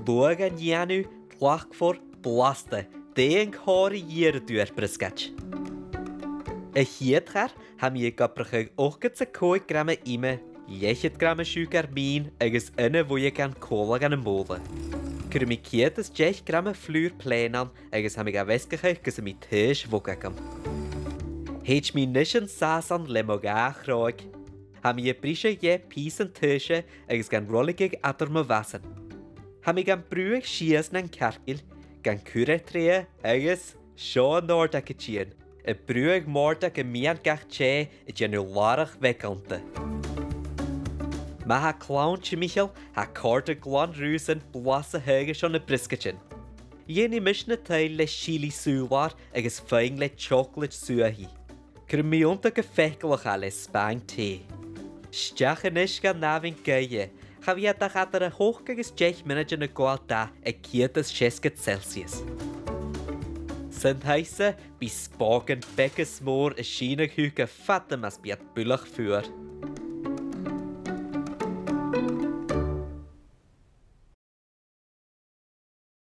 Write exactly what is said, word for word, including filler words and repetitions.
Luath dhan dèanamh, tlachdmhor, blasta, dè an còrr a dh'iarradh tu air briosgaid? A' chiad char, tha mi ag obrachadh ochdad 's a còig grama ìm, leth-cheud grama siùcar mìn agus aon a bhuidhe-bean còmhla dhan a' bhobhla. Cuiridh mi ceud is deich grama flùr plèan ann agus tha mi ga mheasgachadh gus am bi taois bhog agam. Thèid mi a-nis an sàs ann le mo dhà chrodh. Tha mi a' briseadh dheth pìosan taoise agus gan roiligeadh eadar mo mhasan. Tha mi gam brùthadh sìos nan cearcaill, gan cur air treidhe agus seo an òrdag a' tighinn. A' brùthadh m' òrdag am meadhan gach tè a' dèanamh làrach bheag annta. Ma tha clann timcheall, tha còrdadh glan riuthasan blas a thaghadh seo na briosgaidean. Dhèanadh mise na tuill le silidh sùbh-làir agus feadhainn le teòclaid suathaidh. Cuiridh mi ionnta gu faiceallach e le spàin tì. A-steach a-nis dhan àmhainn gaoithe. Cha bhi iad ach eadar ochd agus deich mionaidean a' gabhail dath aig ceud is seasgad Celsius. San taigh-sa, bidh spògan beag is mòr a' sìneadh thuca fada mus bi iad buileach fuar.